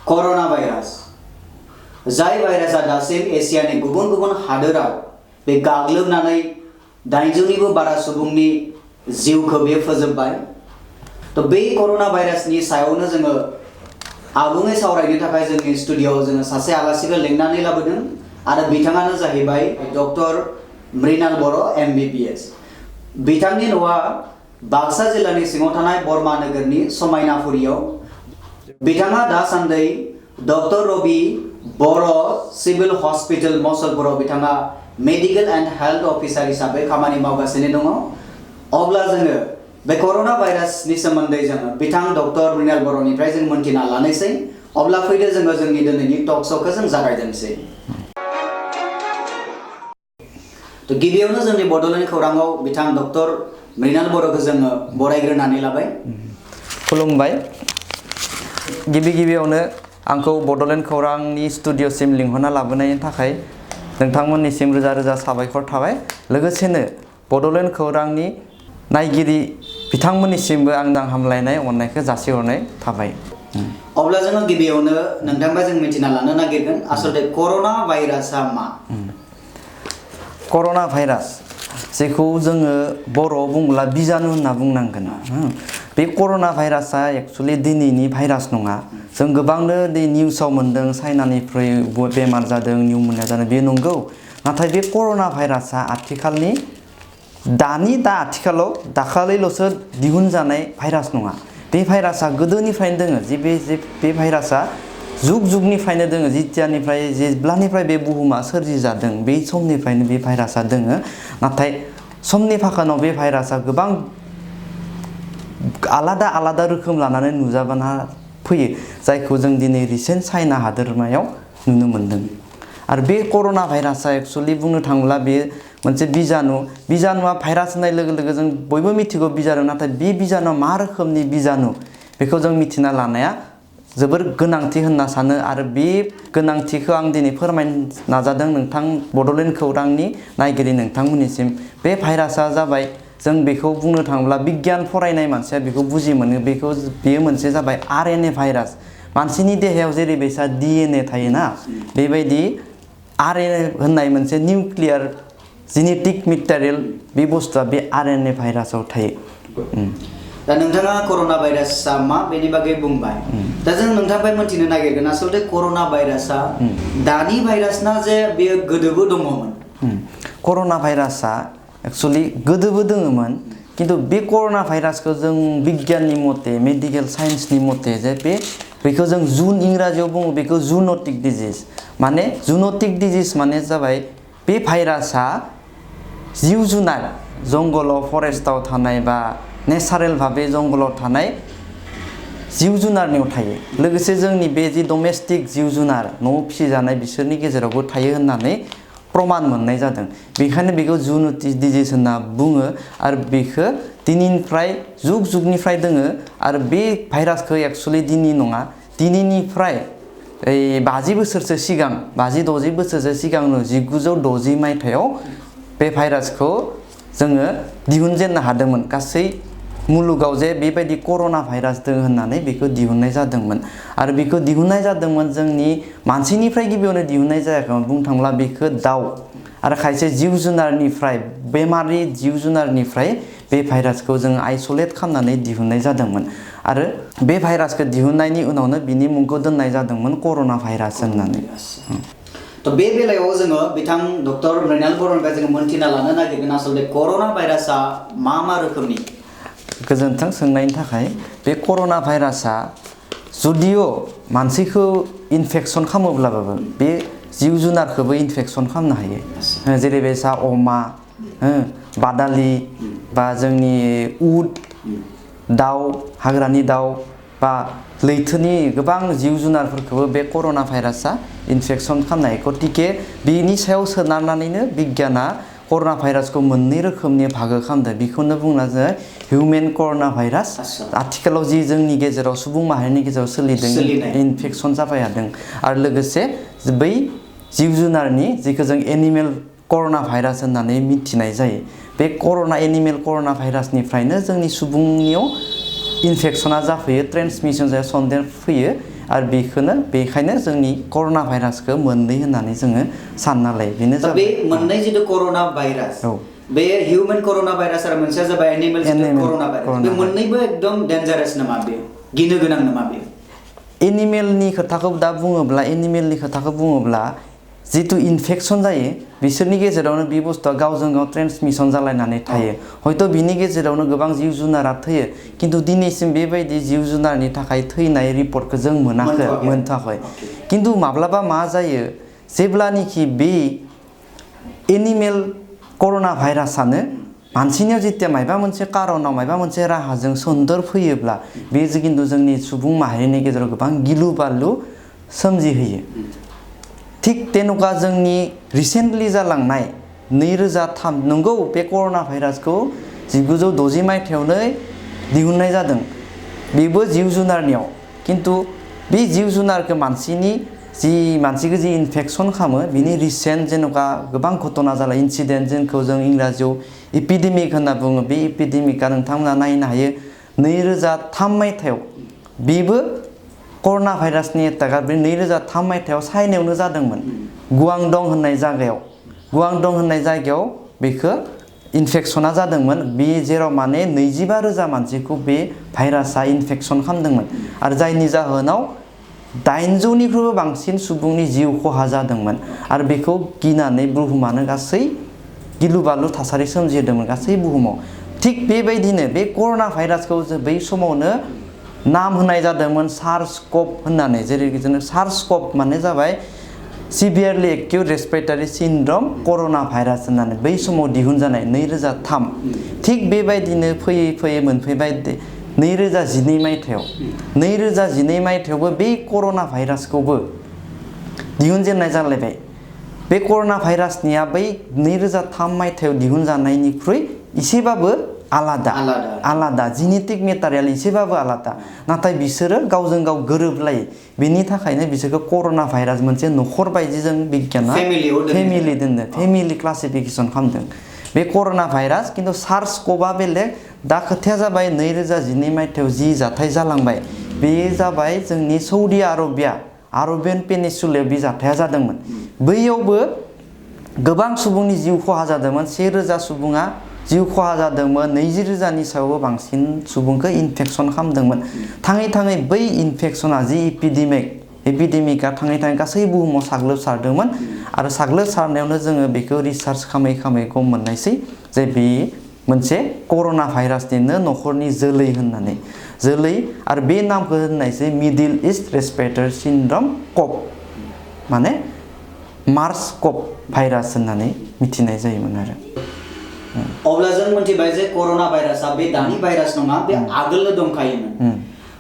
Corona virus जाय भाइरासआ दासिम एसियानि गुबुन गुबुन हादोराव बे गाग्लोबनानै 800निबो बारा सुबुंनि जिउखौ बे फोजोबबाय। तो बे कोरोना भाइरासनि सायावनो जोङो आबुङै सावरायनो थाखाय जोंनि स्टुडियोआव जोङो सासे आलासिखौ लेंनानै लाबोदों आरो बिथाङानो जाहैबाय डक्टर मृणाल बर' MBBS। बिथांनि न'आ बाक्सा जिल्लानि सिङाव थानाय बरमा नोगोरनि समायनाफुरियाव। बिथाङा दासान्दि डक्टर रबि बर' सिविल हस्पिटल मसलपुराव बिथाङा मेडिकल एंड हेल्थ अफिसार हिसाबै खामानि मावगासिनो दङ। अब्ला जोङो बे कोरोना भाइरासनि सोमोन्दै जोङो बिथां डक्टर मृणाल बर'निफ्राय जों मोनथिना लानोसै। अब्ला फैदो जोङो जोंनि दिनैनि टक श'खौ जों जागायजेनसै। तो गिबियावनो जोंनि बड'लेण्ड खौराङाव बिथां डक्टर मृणाल बर'खौ जोङो बरायग्रोनानै लाबाय। खुलुमबाय। गिबियावनो आंखौ बड'लेण्ड खौरांनि स्टुडिय'सिम लिंहरना लाबोनायनि थाखाय नोंथांमोननिसिम रोजा रोजा साबायखर थाबाय। लोगोसेनो बड'लेण्ड खौरांनि नायगिरि बिथांमोननिसिमबो आं हामलायनाय अननायखौ जासिहरनाय थाबाय। अब्ला जोङो गिबियावनो नोंथांनिफ्राय जों मिथिना लानो नागिरगोन आसलते कोरोना भाइरासआ मा? कोरोना भाइरास जेखौ जोङो बर'आव बुङोब्ला बिजानु होनना बुंनांगोन। बे कोरोना भाइरासआ एक्चुअली दिनैनि भाइरास नङा। जों गोबांनो निउसाव मोन्दों चाइनानिफ्राय बेमार जादों, निउम'निया जादों, बे नंगौ। नाथाय बे कोरोना भाइरासआ आथिखालाव दाखालिल'सो दिहुनजानाय भाइरास नङा। बे भाइरासआ गोदोनिफ्रायनो दोङो। बे भाइरासआ जुग जुगनिफ्रायनो दोङो। जेब्लानिफ्राय बे बुहुमा सोरजिजादों बे समनिफ्रायनो बे भाइरासआ दोङो। नाथाय समनि फाखोनाव बे भाइरासआ गोबां आलादा रोखोम लानानै नुजाबोना फैयो, जायखौ जों दिनै रिसेन्ट चाइना हादोरमायाव नुनो मोन्दों। आरो बे कोरोना भाइरासआ एक्चुअली बुंनो थाङोब्ला बे मोनसे बिजानुआ भाइरास होननाय लोगो लोगो जों बयबो मिथिगौ बिजानु। नाथाय बे बिजानुआ मा रोखोमनि बिजानु बेखौ जों मिथिना लानाया जोबोर गोनांथि होनना सानो। आरो बे गोनांथिखौ आं दिनै फोरमायनो नाजादों नोंथां बड'लेण्ड खौरांनि नायगिरि नोंथांमोननिसिम। बे भाइरासआ जाबाय, जों बेखौ बुंनो थाङोब्ला बिगियान फरायनाय मानसिया बेखौ बुजि मोनो। बेयो मोनसे जाबाय RNA भाइरास। मानसिनि देहायाव जेरैबायसा DNA थायोना, बेबायदि RNA होननाय मोनसे निउक्लियार जेनेटिक मेटेरियेल बे बुस्थुआ बे RNA भाइरासाव थायो। दा नोंथाङा कोरोना भाइरासआ मा बेनि बागै बुंबाय। दा जों नोंथांनिफ्राय मोनथिनो नागिरगोन आसलते कोरोना भाइरासआ दानि भाइरास ना जे बेयो गोदोबो दङमोन? कोरोना भाइरासआ एक्चुअली गोदोबो दङमोन, किन्तु बे कोरोना भाइरासखौ जों बिगियाननि मते, मेडिकेल साइन्सनि मते जे बेखौ जों इंराजियाव बुङो बेखौ जुन'टिक डिजिज। माने जुन'टिक डिजिज माने जाबाय बे भाइरासआ जिउ जुनार जंगलाव फरेस्टआव थानाय बा नेचारेल भाबे जंगलाव थानाय जिउ जुनारनियाव थायो। लोगोसे जोंनि बे डमेस्टिक जिउ जुनार न'आव फिसिजानाय बिसोरनि गेजेरावबो थायो होननानै प्रमान मोननाय जादों। बेखायनो बेखौ जुन'टिक डिजिज होनना बुङो। आरो बेखौ दिनैनिफ्राय जुगनिफ्राय दोङो। आरो बे भाइरासखौ एक्चुअली दिनै नङा, दिनैनिफ्राय 50-60 बोसोरसो सिगांनो 1960 मायथाइयाव बे भाइरासखौ जोङो दिहुनजेननो हादोंमोन। गासै मुलुगाव जे बेबायदि कोरोना भाइरास दङ होननानै बेखौ दिहुननाय जादोंमोन। आरो बेखौ दिहुननाय जादोंमोन जोंनि मानसिनिफ्राय गिबियावनो दिहुननाय जायाखैमोन। बुंनो थाङोब्ला बेखौ दाउ आरो खायसे जिउ जुनारनिफ्राय, बेमारि जिउ जुनारनिफ्राय बे भाइरासखौ जों आइसोलेट खालामनानै दिहुननाय जादोंमोन। आरो बे भाइरासखौ दिहुननायनि उनावनो बिनि मुंखौ दोननाय जादोंमोन कोरोना भाइरास होननानै। तो बे बेलायाव जोङो बिथां डक्टर मृणाल बर'निफ्राय जोङो मोनथिना लानो नागिरगोन आसलते कोरोना भाइरासआ मा रोखोमनि? गोजोन्थों सोंनायनि थाखाय। बे कोरोना भाइरासआ जुदिअ मानसिखौ इनफेक्सन खालामोब्लाबो बे जिउ जुनारखौबो इनफेक्सन खालामनो हायो। जेरैबायसा अमा, बादालि बा जोंनि उट, दाउ, हाग्रानि दाउ बा लैथोनि गोबां जिउ जुनारफोरखौबो बे कोरोना भाइरासआ इनफेक्सन खालामनो हायो। गतिके बेनि सायाव सोनारनानैनो बिगियाना कोरोना भाइरासखौ मोननै रोखोमनि भागो खालामदों। बेखौनो बुंना जोङो हिउमेन कोरोना भाइरास, आथिखालाव जि जोंनि गेजेराव सुबुं माहारिनि गेजेराव सोलिदों, इनफेक्सन जाबाय थादों। आरो लोगोसे बै जिब जुनारनि जिखौ जों एनिमेल कोरोना भाइरास होननानै मिथिनाय जायो। बे एनिमेल कोरोना भाइरासनिफ्रायनो जोंनि सुबुंनियाव इनफेक्सना जाफैयो, ट्रेन्समिसन जायो, सन्देर फैयो। आरो बेखायनो जोंनि कर'ना भाइरासखौ मोननै होननानै जोङो सानना लायो बेनो जाबाय बे मोननै जितु कर'ना भाइरास बे हिउमेन कर'ना भाइरास आरो मोनसेया जाबाय एनिमेल कर'ना भाइरास बे मोननैबो एकदम डेन्जारास नामा बे गिनो गोनां नामा बे एनिमेलनि खोथाखौ दा बुङोब्ला एनिमेलनि खोथाखौ बुङोब्ला जितु इनफेक्शन जायो बिसोरनि गेजेरावनो बे बुस्थुआ गावजों गाव ट्रेन्समिसन जालायनानै थायो हयथ' बिनि गेजेरावनो गोबां जिब जुनारा थैयो खिन्थु दिनैसिम बेबायदि जिब जुनारनि थाखाय थैनाय रिपर्टखौ जों मोनथाखै खिन्थु माब्लाबा मा जायो जेब्लानोखि बे एनिमेल कर'ना भाइरासानो मानसिनियाव जेथिया मायबा मोनसे कारनाव मायबा मोनसे राहाजों सन्देर फैयोब्ला बे खिन्थु जोंनि सुबुं माहारिनि गेजेराव गोबां गिलु बालु सोमजिहोयो थिग तेनका जोंनि रिसेन्टलि जालांनाय 2003 नंगौ बे कर'ना भाइरासखौ 1960 मायथाइयावनो दिहुननाय जादों बेबो जिब जुनारनियाव खिन्थु बे जिब जुनारखौ मानसिखौ जि इनफेक्शन खालामो बिनि रिसेन्ट जेन'का गोबां घटना जाला इन्सिडेन्ट जोंखौ जों इंराजियाव एपिडेमिक होनना बुङो बे एपिडेमिकआ नोंथांमोना नायनो हायो 2003 मायथाइयाव बेबो कर'ना भाइरासनि एटाकआ बे 2003 मायथाइयाव चाइनायावनो जादोंमोन गुवांडं होननाय जायगायाव बेखौ इनफेक्शना जादोंमोन बे जेराव माने 25,000 मानसिखौ बे भाइरासआ इनफेक्शन खालामदोंमोन आरो जायनि जाहोनाव 800निख्रुइबो बांसिन सुबुंनि जिउ खहा जादोंमोन आरो बेखौ गिनानै बुहुमानो गासै गिलु बालु थासारि सोमजिहोदोंमोन गासै बुहुमाव थिग बेबायदिनो बे कर'ना भाइरासखौ जों बै समावनो नाम होनाय जादोंमोन सार्स-क'भ होननानै जेरै जों सार्स-क'भ माने जाबाय सिभियारलि एक्यूट रेस्पिरेटरि सिन्ड्रम कर'ना भाइरास होननानै बै समाव दिहुनजानाय 2003 थिग बेबायदिनो फैयै मोनफैबाय 2012 मायथाइयावबो बे कर'ना भाइरासखौबो दिहुनजेननाय जालायबाय बे कर'ना भाइरासनिया बै 2003 मायथाइयाव दिहुनजानायनिख्रुइ एसेबाबो आलादा जेनेटिक मेटारियेल एसेबाबो आलादा नाथाय बिसोरो गावजों गाव गोरोबलायो बेनि थाखायनो बिसोरखौ कर'ना भाइरास मोनसे न'खर बायदि जों बिगियाना फेमिलि क्लासिफिकेसन खालामदों बे कर'ना भाइरास खिन्थु सार्स-क'भआ बेलेग दा खोथाया जाबाय 2012 मायथाइयाव जि जाथाय जालांबाय बे जाबाय जोंनि सौदि आरबियान पेनिसुलायाव बे जाथाया जादोंमोन बैयावबो गोबां सुबुंनि जिउ खहा जादोंमोन 1,000 सुबुङा जिउ खहा जादोंमोन 20,000नि सायावबो बांसिन सुबुंखौ इनफेक्शन खालामदोंमोन थाङै बै इनफेक्शना जि एपिडेमिकआ थाङै गासै बुहुमाव साग्लोबसारदोंमोन आरो साग्लोबसारनायावनो जोङो बेखौ रिसार्च खालामै गम मोननायसै जे बे मोनसे कर'ना भाइरासनिनो न'खरनि जोलै होननानै आरो बे नामखौ होननायसै मिडिल इस्ट रेस्पिरेटरि सिन्ड्रम क'भ माने मार्स-क'भ भाइरास होननानै मिथिनाय जायोमोन आरो अब्ला जों मिथिबाय जे कर'ना भाइरासआ बे दानि भाइरास नङा बे आगोलनो दंखायोमोन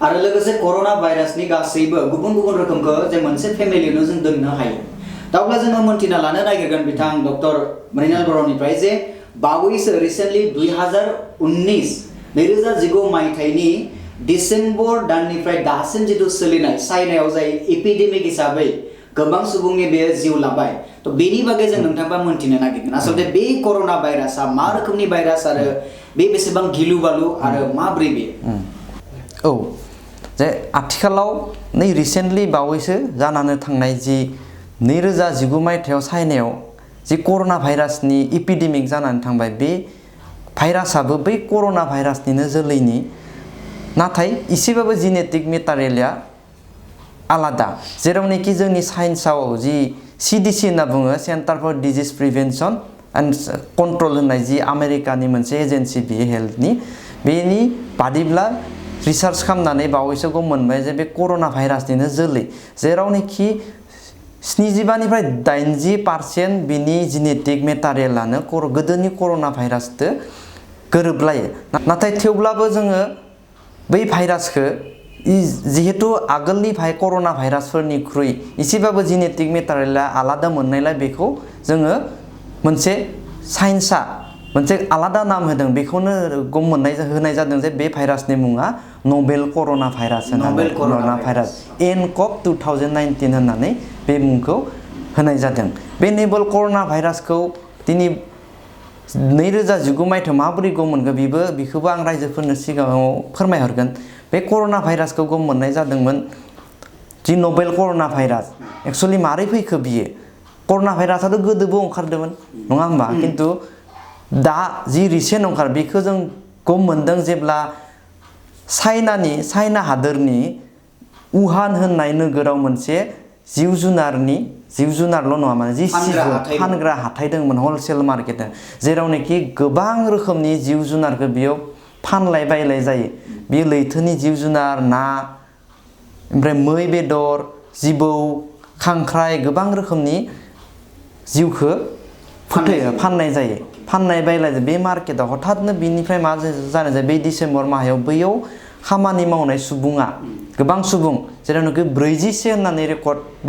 आरो लोगोसे कर'ना भाइरासनि गासैबो गुबुन रोखोमखौ जे मोनसे फेमिलियावनो जों दोननो हायो दा अब्ला जोङो मोनथिना लानो नागिरगोन बिथां डक्टर मृणाल बर'निफ्राय जे बावैसो रिसेन्टलि 2019 मायथाइनि डिसेम्बर दाननिफ्राय दासिम जितु सोलिनाय चाइनायाव जाय एपिडेमिक हिसाबै गोबां सुबुंनि बे जिउ लाबाय तो बेनि बागै जों नोंथाङा मोनथिनो नागिरगोन आसलते बे कर'ना भाइरासआ मा रोखोमनि भाइरास आरो बे बेसेबां गिलु बालु आरो माब्रै बे जे आथिखालाव नै रिसेन्टलि बावैसो जानानै थांनाय जि 2019 मायथाइयाव चाइनायाव जि कर'ना भाइरासनि एपिडेमिक जानानै थांबाय बे भाइरासआबो बै कर'ना भाइरासनिनो जोलैनि नाथाय एसेबाबो जेनेटिक मेटारियेलआ आलादा जेरावनोखि जोंनि साइन्सआव जि CDC होनना बुङो centre four disease prevention and control होननाय जि आमेरिकानि मोनसे एजेन्सि बियो हेल्थनि बेनि बादिब्ला रिसार्च खालामनानै बावैसो गम मोनबाय जे बे कर'ना भाइरासनिनो जोलै जेरावनोखि 75निफ्राय 80% बिनि जेनेटिक मेटारियेलानो गोदोनि कर'ना भाइरासजों गोरोबलायो नाथाय थेवब्लाबो जोङो बै भाइरासखौ जिहेतु आगोलनि कर'ना भाइरासफोरनिख्रुइ एसेबाबो जेनेटिक मेटारियेला आलादा मोननायलाय बेखौ जोङो मोनसे साइन्सआ मोनसे आलादा नाम होदों बेखौनो गम होनाय जादों जे बे भाइरासनि मुङा नभेल कर'ना भाइरास कर'ना भाइरास nCoV 2019 होननानै बे मुंखौ होनाय जादों बे नभेल कर'ना भाइरासखौ दिनै 2019 मायथाइयाव माबोरै गम मोनगोन बेखौबो आं रायजोफोरनो सिगाङाव फोरमायहरगोन बे कर'ना भाइरासखौ गम मोननाय जादोंमोन जि नोबेल कोरोना भाइरास एक्चुअली मारै फैखो बियो कोरोना भाइरासआथ' गोदोबो ओंखारदोंमोन नङा होमबा खिन्थु दा जि रिसेन्ट ओंखार बेखौ जों गम मोनदों जेब्ला चाइना हादोरनि उहान होननाय नोगोराव मोनसे जिब जुनारल' नङा माने जि फानग्रा हाथाय दंमोन हलसेल मार्केट जेरावनोखि गोबां रोखोमनि जिब जुनारखौ बेयाव फानलाय बायलाय जायो बे लैथोनि जिब जुनार ना ओमफ्राय मै बेदर जिबौ खांख्राइ गोबां रोखोमनि जिउखौ फाननाय जायो फाननाय बायलाय बे मार्केटआव हठातनो बिनिफ्राय मा जानाय जायो बे डिसेम्बर माहायाव बैयाव खामानि मावनाय सुबुङा गोबां सुबुं जेरावनोखि 40 होननानै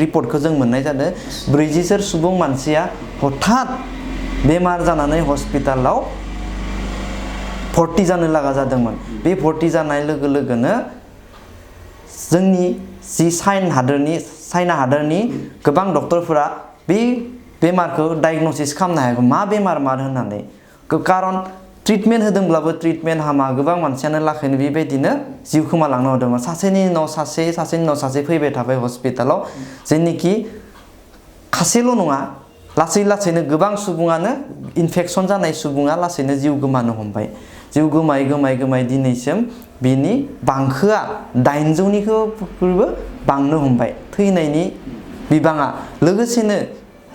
रिपर्टखौ जों मोननाय जादों 40 सुबुं मानसिया हठात बेमार जानानै हस्पिटालाव भर्ति जानो लागा जादोंमोन बे भर्ति जानाय लोगो लोगोनो जोंनि जि चाइना हादोरनि गोबां डक्टरफोरा बे बेमारखौ डायग्नोसिस खालामनो हायाखै मा बेमार होननानै खारन ट्रिटमेन्ट होदोंब्लाबो ट्रिटमेन्ट हामा गोबां मानसियानो लाखैनो बेबायदिनो जिउ खोमालांनो हरदोंमोन सासेनि उनाव सासे फैबाय थाबाय हस्पिटालाव जेनिखि खासेल' नङा लासैनो गोबां सुबुङानो इनफेकसन जानाय सुबुङा लासैनो जिउ गोमानो हमबाय जिउ गोमाय दिनैसिम बिनि बांखोआ 800निख्रुइबो बांनो हमबाय थैनायनि बिबाङा लोगोसेनो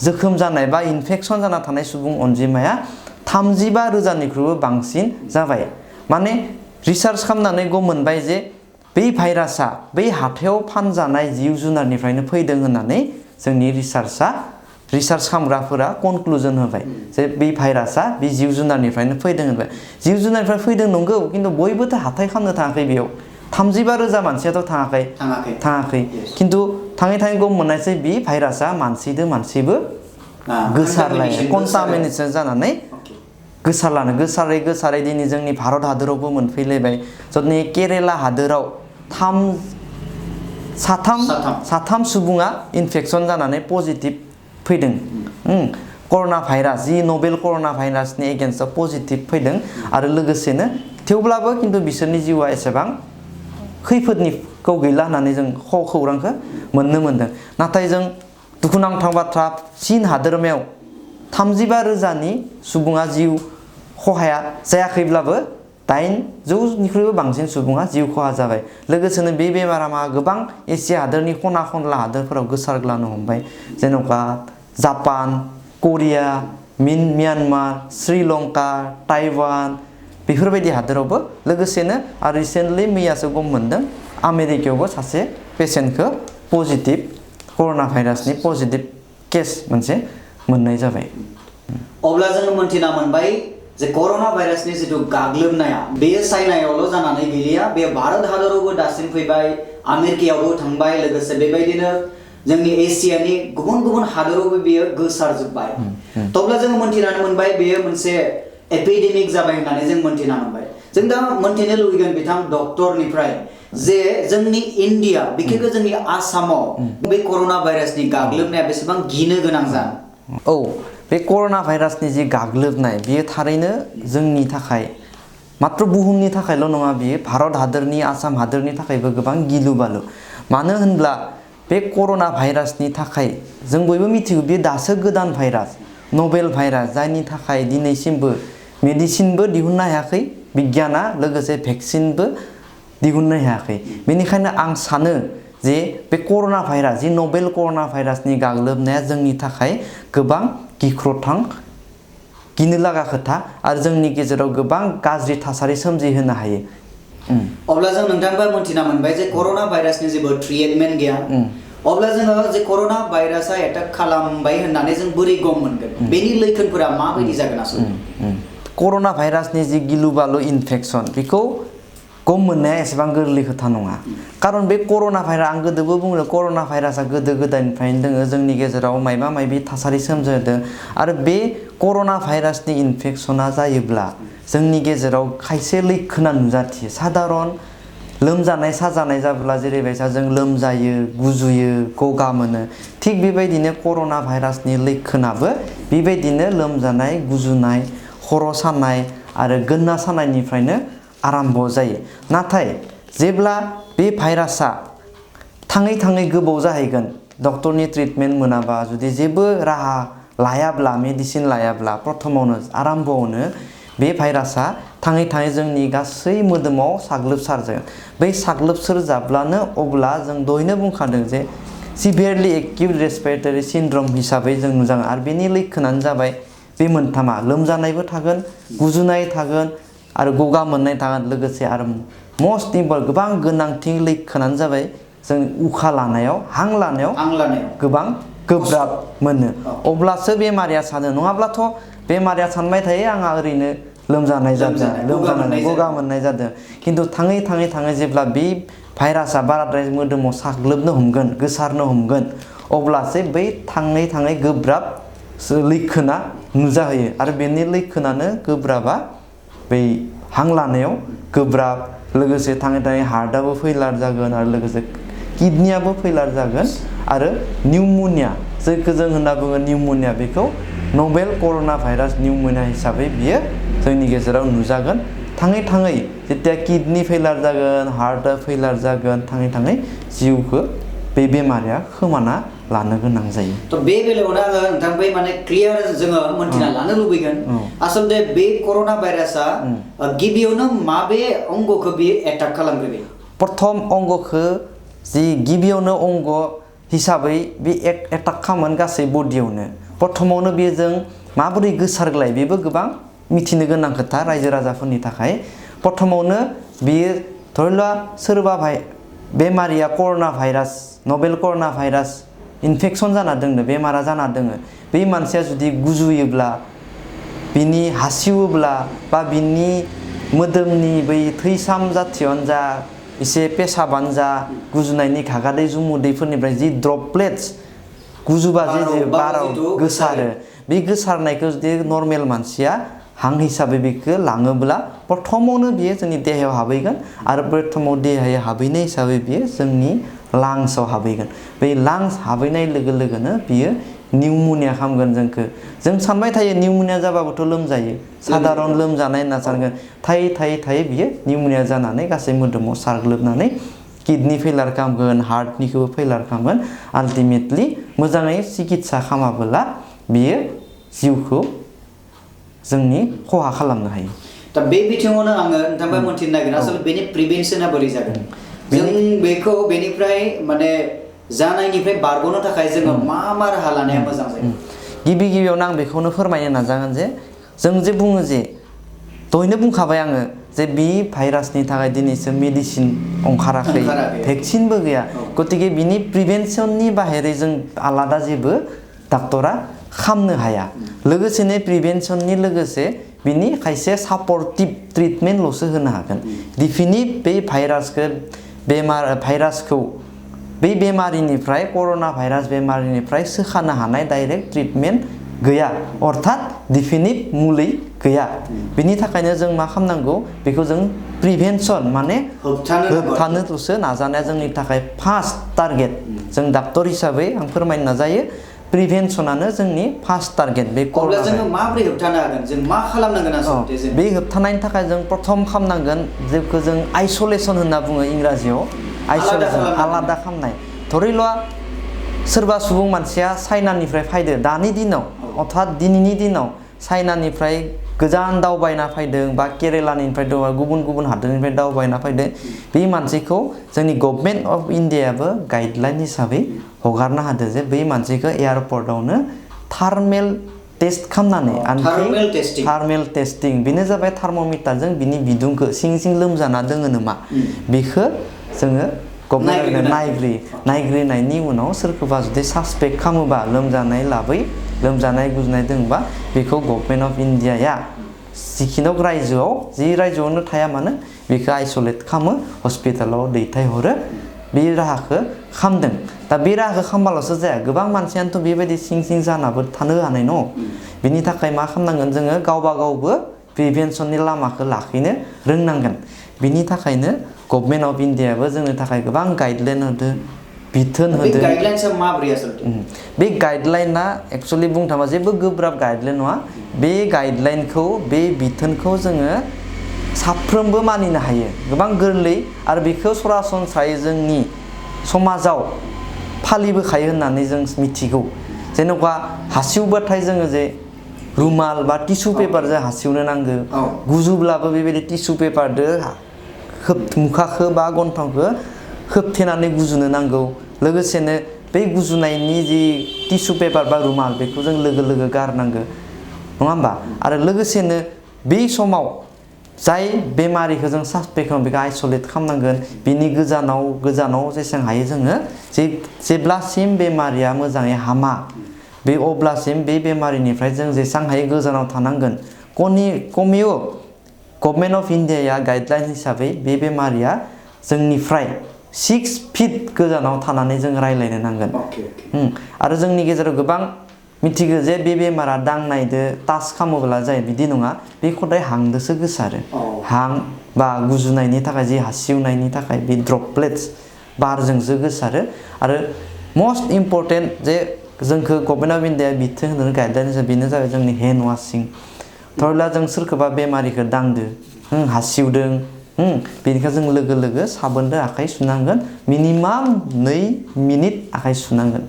जोखोम जानाय बा इनफेकसन जाना थानाय सुबुं अनजिमाया 35,000निख्रुइबो बांसिन जाबाय माने रिसार्च खालामनानै गम मोनबाय जे बै भाइरासआ बै हाथायाव फानजानाय जिब जुनारनिफ्रायनो फैदों होननानै जोंनि रिसार्च खालामग्राफोरा कनक्लुजन होबाय जे बे भाइरासआ बे जिब जुनारनिफ्रायनो फैदों होनबाय जिब जुनारनिफ्राय फैदों नंगौ खिन्थु बयबोथ' हाथाय खालामनो थाङाखै बेयाव 35,000 मानसियाथ' थाङाखै खिन्थु थाङै गम मोननायसै बे भाइरासआ मानसिबो गोसारलाय कन्टामिनेसन जानानै गोसारै दिनै जोंनि भारत हादरावबो मोनफैलायबाय जदनि केरेला हादोराव साथाम सुबुङा इनफेकसन जानानै पजिटिभ फैदों कोरोना भाइरास जि नोबेल कोरोना भाइरासनि एगेन्स्टआव पजिटिभ फैदों आरो लोगोसेनो थेवब्लाबो खिन्थु बिसोरनि जिउआ एसेबां खैफोदनिखौ गैला होननानै जों खौरांखौ मोननो मोनदों नाथाय जों दुखुनांथाव बाथ्रा चीन हादोरमायाव 35,000नि सुबुङा जिउ खहाया जायाखैब्लाबो 800निख्रुइबो बांसिन सुबुङा जिउ खहा जाबाय लोगोसेनो बे बेमारा गोबां एसिया हादोरनि खना खनला हादोरफोराव गोसारग्लानो हमबाय जेन'बा जापान करिया म्यानमार श्रीलंका ताइवान बेफोरबायदि हादोरावबो लोगोसेनो आरो रिसेन्टलि मैयासो गम मोनदों आमेरिकायावबो सासे पेसेन्टखौ पजिटिभ कोरोना भाइरासनि पजिटिभ केस मोनसे मोननाय जाबाय अब्ला जों मोनथिना मोनबाय जे कोरोना भाइरासनि जितु गाग्लोबनाया बेयो चाइनायावल' जानानै गैलिया बे भारत हादरावबो दासिम फैबाय आमेरिकायावबो थांबाय लोगोसे बेबायदिनो जोंनि एसियानि गुबुन हादरावबो बेयो गोसारजोब्बाय अब्ला जों मोनथिनानै मोनबाय बेयो मोनसे एपिडेमिक जाबाय होननानै जों मोनथिना मोनबाय जों दा मोनथिनो लुबैगोन बिथां डक्टरनिफ्राय जे जोंनि इन्डिया बिखेखै जोंनि आसामाव बे कोरोना भाइरासनि गाग्लोबनाया बेसेबां गिनो गोनां औ बे कोरोना भाइरासनि जि गाग्लोबनाय बियो थारैनो जोंनि थाखाय मात्र बुहुमनि थाखायल' नङा बियो भारत हादोरनि आसाम हादोरनि थाखायबो गोबां गिलु बालु मानो होनब्ला बे कोरोना भाइरासनि थाखाय जों बयबो मिथिगौ बे दासो गोदान भाइरास नोबेल भाइरास जायनि थाखाय दिनैसिमबो मेडिसिनबो दिहुननो हायाखै बिगियाना लोगोसे भेक्सिनबो दिहुननो हायाखै बेनिखायनो आं सानो जे बे कोरोना भाइरास जि नोबेल कोरोना भाइरासनि गाग्लोबनाया जोंनि थाखाय गोबां गिख्रंथाव गिनो लागा खोथा आरो जोंनि गेजेराव गोबां गाज्रि थासारि सोमजिहोनो हायो अब्ला जों नोंथांनिफ्राय मोनथिना मोनबाय जे कोरोना भाइरासनि जेबो ट्रिटमेन्ट गैया अब्ला जोङो जे कोरोना भाइरासआ एटाक खालामबाय होननानै जों बोरै गम मोनगोन बेनि लैखोनफोरा माबायदि जागोन आसलथे कोरोना भाइरासनि जि गिलु बालु इनफेक्सन बेखौ गम मोननाया एसेबां गोरलै खोथा नङा खारन बे कोरोना भाइरास आं गोदोबो बुंदों कोरोना भाइरासआ गोदो गोदायनिफ्रायनो दोङो जोंनि गेजेराव मायबा थासारि सोमजिहोदों आरो बे कोरोना भाइरासनि इनफेक्सना जायोब्ला जोंनि गेजेराव खायसे लैखोना नुजाथियो साधारन लोमजानाय साजानाय जाब्ला जेरैबायसा जों लोमजायो गुजुयो गगा मोनो थिग बेबायदिनो कोरोना भाइरासनि लैखोनाबो बेबायदिनो लोमजानाय गुजुनाय खर' सानाय आरो गोन्ना सानायनिफ्रायनो आरम्भ जायो नाथाय जेब्ला बे भाइरासआ थाङै थाङै गोबाव जाहैगोन डक्टरनि ट्रिटमेन्ट मोनाबा जुदि जेबो राहा लायाब्ला मेडिसिन लायाब्ला प्रथमावनो आराम्भआवनो बे भाइरासआ थाङै थाङै जोंनि गासै मोदोमाव साग्लोबसारजागोन बै साग्लोबसारजाब्लानो अब्ला जों दहायनो बुंखादों जे सिभियारलि एक्यूट रेस्पिरेटरि सिन्ड्रम हिसाबै जों नुजागोन आरो बेनि लैखोनानो जाबाय बे मोनथामा लोमजानायबो थागोन गुजुनाय थागोन आरो गगा मोननाय थागोन लोगोसे आरो मस्ट इम्परटेन्ट गोबां गोनांथि लैखोनानो जाबाय जों उखा लानायाव हां लानायाव गोबां गोब्राब मोनो अब्लासो बेमारिया सानो नङाब्लाथ' बेमारिया सानबाय थायो आंहा ओरैनो लोमजानाय जादों गगा मोननाय जादों खिन्थु थाङै थाङै थाङै जेब्ला बे भाइरासआ बाराद्राय मोदोमाव साग्लोबनो हमगोन गोसारनो हमगोन अब्लासो बै थाङै थाङै गोब्राब लैखोना नुजाहैयो आरो बेनि लैखोनानो गोब्राबा बै हां लानायाव गोब्राब लोगोसे थाङै थाङै हार्टआबो फैलार जागोन आरो लोगोसे किडनियाबो फैलार जागोन आरो निउम'निया जायखौ जों होनना बुङो निउम'निया बेखौ नभेल कर'ना भाइरास निउम'निया हिसाबै बियो जोंनि गेजेराव नुजागोन थाङै थाङै जेथिया किडनि फैलार जागोन हार्टआ फैलार जागोन थाङै थाङै जिउखौ बे बेमारिया खोमाना लानो गोनां जायो थ' बे बेलायावनो आङो नोंथांनिफ्राय माने क्लियार जोङो मोनथिना लानो लुबैगोन आसलते बे कर'ना भाइरासआ गिबियावनो माबे अंगखौ बियो एटाक खालामग्रोयो प्रथम अंगखौ जि गिबियावनो अंग हिसाबै बे एटाक खालामोन गासै बडियावनो प्रथमावनो बे जों माबोरै गोसारग्लाय बेबो गोबां मिथिनो गोनां खोथा रायजो राजाफोरनि थाखाय प्रथमावनो बियो धरिला सोरबा बेमारिया कर'ना भाइरास नभेल कर'ना भाइरास इनफेक्शन जाना दोङो बेमारा जाना दोङो बे मानसिया जुदि गुजुयोब्ला बिनि हासिवोब्ला बा बिनि मोदोमनि बै थैसाम जाथियानो जा एसे पेसाबानो जा गुजुनायनि घागादै जुमुदैफोरनिफ्राय जि ड्रपलेट्स गुजुबा जे बाराव गोसारो बे गोसारनायखौ जुदि नर्मेल मानसिया हां हिसाबै बेखौ लाङोब्ला प्रथमावनो बियो जोंनि देहायाव हाबहैगोन आरो प्रथमाव देहायाव हाबहैनाय हिसाबै बियो जोंनि लांसआव हाबहैगोन बै लांस हाबहैनाय लोगो लोगोनो बियो निउम'निया खालामगोन जोंखौ जों सानबाय थायो निउम'निया जाबाबोथ' लोमजायो साधारन लोमजानाय होनना सानगोन थायै थायै थायै बियो निउम'निया जानानै गासै मोदोमाव साग्लोबनानै किडनि फेलार खालामगोन हार्टनिखौबो फेलार खालामगोन आल्टिमेटलि मोजाङै सिकित्सा खालामाबोला बियो जिउखौ जोंनि खहा खालामनो हायो दा बे बिथिङावनो आङो नोंथांनिफ्राय मोनथिनो नागिरो आसलते बेनि प्रिभेन्सना बोरै जागोन जों बेखौ बेनिफ्राय माने जानायनिफ्राय बारग'नो थाखाय जोङो मा राहा लानाया मोजां जायो गिबियावनो आं बेखौनो फोरमायनो नाजागोन जे जों जे बुङो जे दहायनो बुंखाबाय आङो जे बे भाइरासनि थाखाय दिनैसो मेडिसिन ओंखाराखै भेक्सिनबो गैया गतिके बिनि प्रिभेन्सननि बाहेरै जों आलादा जेबो डाक्टरा खालामनो हाया लोगोसेनो प्रिभेन्सननि लोगोसे बिनि खायसे सापर्टिभ ट्रिटमेन्टल'सो होनो हागोन डिफिनिट बै भाइरासखौ बै बेमारिनिफ्राय कर'ना भाइरास बेमारिनिफ्राय सोखानो हानाय डाइरेक्ट ट्रिटमेन्ट गैया अर्थात डिफिनिट मुलि गैया बिनि थाखायनो जों मा खालामनांगौ बेखौ जों प्रिभेन्सन माने होबथानोल'सो नाजानाया जोंनि थाखाय फार्स्ट टारगेट जों डाक्टर हिसाबै आं फोरमायनो नाजायो प्रिभेन्सनानो जोंनि फार्स्ट टारगेट बे अब्ला जोङो माबोरै होबथानो हागोन जों मा खालामनांगोन आसलते जों बे होबथानायनि थाखाय जों प्रथम खालामनांगोन जेखौ जों आइसोलेसन होनना बुङो इंराजियाव आइसोलेसन आलादा खालामनाय धरिला सोरबा सुबुं मानसिया चाइनानिफ्राय फैदो दानि दिनाव अर्थात दिनैनि दिनाव चाइनानिफ्राय गोजान दावबायना फैदों बा केरेलानिफ्राय गुबुन गुबुन हादोरनिफ्राय दावबायना फैदों बे मानसिखौ जोंनि गभर्नमेन्ट अफ इन्डियायाबो गाइडलाइन हिसाबै हगारना होदो जे बै मानसिखौ एयारपर्टआवनो थार्मेल टेस्ट खालामनानै थार्मेल टेस्टिं बेनो जाबाय थार्मोमिटारजों बिनि बिदुंखौ सिं सिं लोमजाना दोङो नामा बेखौ जोङो गभर्नमेन्टनो नायग्रोनायनि उनाव सोरखौबा जुदि सासपेक्ट खालामोबा लोमजानाय गुजुनाय दङबा बेखौ गभर्नमेन्ट अफ इन्डियाया जिखिनि रायजोआव जि रायजोआवनो थाया मानो बेखौ आइसोलेट खालामो हस्पिटालाव दैथायहरो बे राहाखौ खालामदों दा बे राहाखौ खालामबाल'सो जाया गोबां मानसियानोथ' बेबायदि सिं सिं जानाबो थानो हानाय न' बिनि थाखाय मा खालामनांगोन जोङो गावबा गावबो प्रिभेन्सननि लामाखौ लाखिनो रोंनांगोन बिनि थाखायनो गभर्नमेन्ट अफ इन्डियायाबो जोंनि थाखाय गोबां गाइडलाइन होदो बिथोन होदो बे गाइडलाइना एक्चुअलि बुंनो थाङोबा जेबो गोब्राब गाइडलाइन नङा बे गाइडलाइनखौ बे बिथोनखौ जोङो साफ्रोमबो मानिनो हायो गोबां गोरलै आरो बेखौ सरासनस्रायै जोंनि समाजाव फालिबोखायो होननानै जों मिथिगौ जेनेबा हासिवबाथाय जोङो जे रुमाल बा टिसु पेपारजों हासिवनो नांगौ गुजुब्लाबो बेबायदि टिसु पेपारजों मुखाखो बा गन्थंखो खोबथेनानै गुजुनो नांगौ लोगोसेनो बै गुजुनायनि जि टिसु पेपार बा रुमाल बेखौ जों लोगो लोगो गारनांगौ नङा होमबा आरो लोगोसेनो बै समाव जाय बेमारिखौ जों सासपेक्ट खालामो बेखौ आइसोलेट खालामनांगोन बिनि गोजानाव जेसेबां हायो जोङो जेब्लासिम बेमारिया मोजाङै हामा बे अब्लासिम बे बेमारिनिफ्राय जों जेसेबां हायो गोजानाव थानांगोन कमियो गभर्नमेन्ट अफ इन्डियाया गाइडलाइन हिसाबै बे बेमारिया जोंनिफ्राय 6 फिट गोजानाव थानानै जों रायज्लायनो नांगोन आरो जोंनि गेजेराव गोबां मिथिगौ जे बे बेमारा दांनायदो टाच खालामोब्ला जायो बिदि नङा बे खदाय हांदोसो गोसारो हां बा गुजुनायनि थाखाय जि हासिवनायनि थाखाय बे ड्रपलेट्स बारजोंसो गोसारो आरो मस्ट इम्परटेन्ट जे जोंखौ गभर्नमेन्ट अफ इन्डिया बिथोन होनो गाइडलाइन बेनो जाबाय जोंनि हेन्ड वाशिं थरला जों सोरखौबा बेमारिखौ दांदो हासिवदों बेनिखायनो जों लोगो लोगो साबोनजों आखाइ सुनांगोन मिनिमाम 2 मिनिट आखाइ सुनांगोन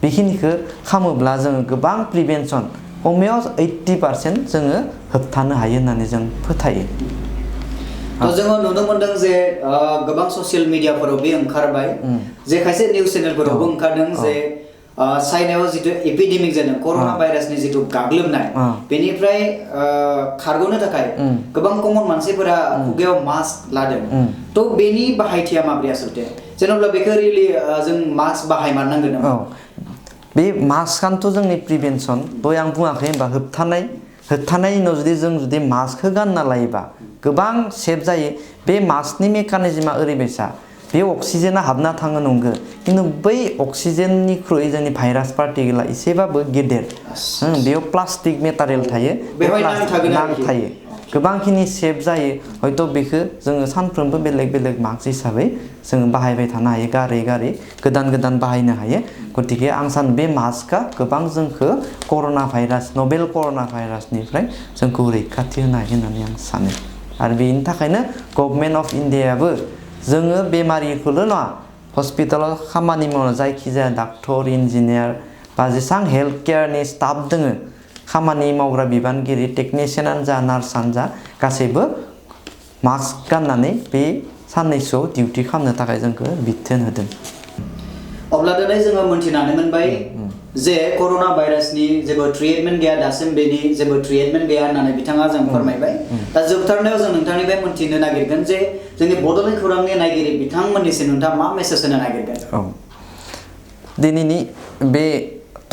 बेखिनिखौ खालामोब्ला जोङो गोबां प्रिभेन्सन कमेयाव 80% जोङो होबथानो हायो होननानै जों फोथायो जोङो नुनो मोनदों जे गोबां ससियेल मिडियाफोराव बे ओंखारबाय जे खायसे निउस चेनेलफोरावबो ओंखारदों जे चाइनायाव जितु एपिडेमिक जादों कर'ना भाइरासनि जितु गाग्लोबनाय बेनिफ्राय खारग'नो थाखाय गोबां कमन मानसिफोरा खुगायाव मास्क लादों थ' बेनि बाहायथिया माब्रै आसलते जेनेबा बेखौ रियेलि जों मास्क बाहायमारनांगोन नामा बे मास्कआनोथ' जोंनि प्रिभेन्सन दहाय आं बुङाखै होनबा होबथानायनि उनाव जुदि मास्कखौ गानना लायोबा गोबां सेफ जायो बे मास्कनि मेकानिजमा ओरैबायसा बे अक्सिजेना हाबना थाङो नंगौ खिन्थु बै अक्सिजेननिख्रुइ जोंनि भाइरास पार्टिकेला एसेबाबो गेदेर बेयाव प्लास्टिक मेटारियेल थायो नांथायो गोबांखिनि सेफ जायो हयथ' बेखौ जोङो सानफ्रोमबो बेलेग मास्क हिसाबै जोङो बाहायबाय थानो हायो गारै गोदान बाहायनो हायो गतिके आं सानो बे मास्कआ गोबां जोंखौ नभेल कर'ना भाइरासनिफ्राय जोंखौ रैखाथि होनो हायो होननानै आं सानो आरो बेनि थाखायनो गभर्नमेन्ट अफ इन्डियायाबो जोङो बेमारिखौल' नङा हस्पिटालाव खामानि मावनो जायखिजाया डाक्टर इन्जिनियार बा जेसेबां हेल्थ केयारनि स्टाफ दोङो खामानि मावग्रा बिबानगिरि टेकनिशियानानो जा नार्सआनो जा गासैबो मास्क गाननानै बे साननैसोआव डिउटि खालामनो थाखाय जोंखौ बिथोन होदों अब्ला दिनै जोङो मोनथिनानै मोनबाय जे कर'ना भाइरासनि जेबो ट्रिटमेन्ट गैया दासिम बेनि जेबो ट्रिटमेन्ट गैया होननानै बिथाङा जों फोरमायबाय दा जोबथारनायाव जों नोंथांनिफ्राय मोनथिनो नागिरगोन जे जोंनि बड'लेण्ड खौरांनि नायगिरि बिथांमोननिसिम नोंथाङा मा मेसेज होनो नागिरगोन दिनैनि बे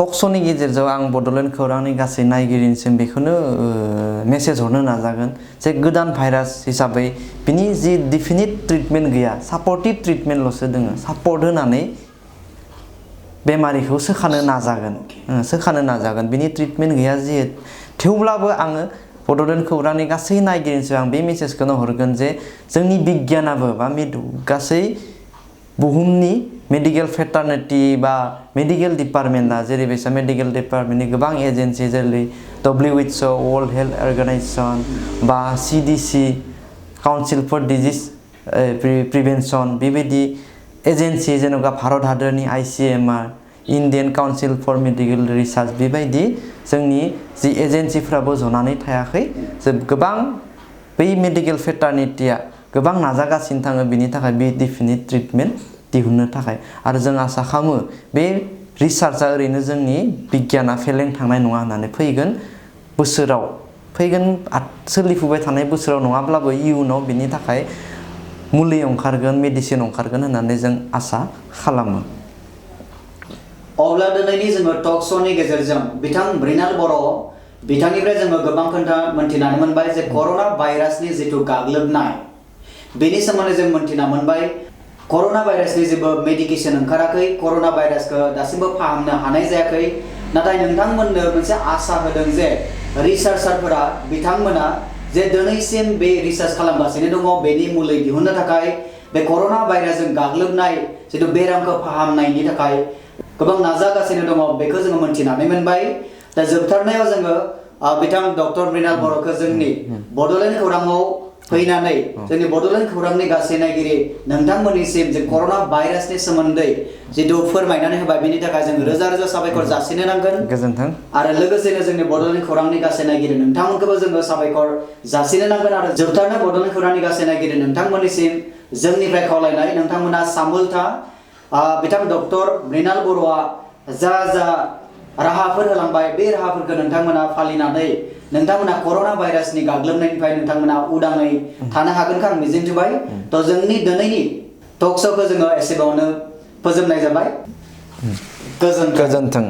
टक श'नि गेजेरजों आं बड'लेण्ड खौरांनि गासै नायगिरिनिसिम बेखौनो मेसेज हरनो नाजागोन जे गोदान भाइरास हिसाबै बिनि जि डिफिनिट ट्रिटमेन्ट गैया सापर्टिभ ट्रिटमेन्टल'सो दोङो सापर्ट होनानै बेमारिखौ सोखानो नाजागोन बिनि ट्रिटमेन्ट गैया थेवब्लाबो आङो बड'लेण्ड खौरांनि गासै नायगिरिनिसिम आं बे मेसेजखौनो हरगोन जे जोंनि बिगियानाबो बा गासै बुहुमनि मेडिकेल फेटार्निटि बा मेडिकेल डिपार्टमेन्टआ जेरैबायसा मेडिकेल डिपार्टमेन्टनि गोबां एजेन्सि जेरै WHO वर्ल्ड हेल्थ अर्गानाइजेसन बा CDC council for disease prevention बेबायदि एजेन्सि जेनेबा भारत हादरनि ICMR Indian council for medical research बेबायदि जोंनि जि एजेन्सिफ्राबो जनानै थायाखै गोबां बै मेडिकेल फेटार्निटिया गोबां नाजागासिनो थाङो बिनि थाखाय बे डिफिनिट ट्रिटमेन्ट दिहुननो थाखाय आरो जों आसा खालामो बे रिसार्चआ ओरैनो जोंनि बिगियाना फेलें थांनाय नङा होननानै फैगोन सोलिफुबाय थानाय बोसोराव नङाब्लाबो इयुनाव बिनि थाखाय मुलि ओंखारगोन मेडिसिन ओंखारगोन होननानै जों आसा खालामो अब्ला दिनैनि जोङो टक श'नि गेजेरजों बिथां मृणाल बर' बिथांनिफ्राय जोङो गोबां खोथा मोनथिनानै मोनबाय जे कर'ना भाइरासनि जिथु गाग्लोबनाय बेनि सोमोन्दै जों मोनथिना मोनबाय कर'ना भाइरासनि जेबो मेडिकेसन ओंखाराखै कर'ना भाइरासखौ दासिमबो फाहामनो हानाय जायाखै नाथाय नोंथांमोननो मोनसे आसा होदों जे रिसार्चारफोरा बिथांमोना जे दिनैसिम बे रिसार्च खालामगासिनो दङ बेनि मुलि दिहुननो थाखाय बे कर'ना भाइरासजों गाग्लोबनाय जिथु बेरामखौ फाहामनायनि थाखाय गोबां नाजागासिनो दङ बेखौ जोङो मोनथिनानै मोनबाय दा जोबथारनायाव जोङो बिथां डक्टर मृणाल बर'खौ जोंनि बड'लेण्ड खौराङाव फैनानै जोंनि बड'लेण्ड खौरांनि गासै नायगिरि नोंथांमोननिसिम जे कर'ना भाइरासनि सोमोन्दै जितु फोरमायनानै होबाय बेनि थाखाय जों रोजा रोजा साबायखर जासिनो नांगोन गोजोन्थों आरो लोगोसेनो जोंनि बड'लेण्ड खौरांनि गासै नायगिरि नोंथांमोनखौबो जोङो साबायखर जासिनो नांगोन आरो जोबथारनो बड'लेण्ड खौरांनि गासै नायगिरि नोंथांमोननिसिम जोंनिफ्राय खावलायनाय नोंथांमोना सामोलथा बिथां डक्टर मृणाल बर'आ जा राहाफोर होलांबाय बे राहाफोरखौ नोंथांमोना फालिनानै नोंथांमोना कर'ना भाइरासनि गाग्लोबनायनिफ्राय नोंथांमोना उदाङै थानो हागोनखौ आं मिजिंथिबाय थ' जोंनि दिनैनि टक श'खौ जोङो एसेबांनो फोजोबनाय जाबाय गोजोन्थों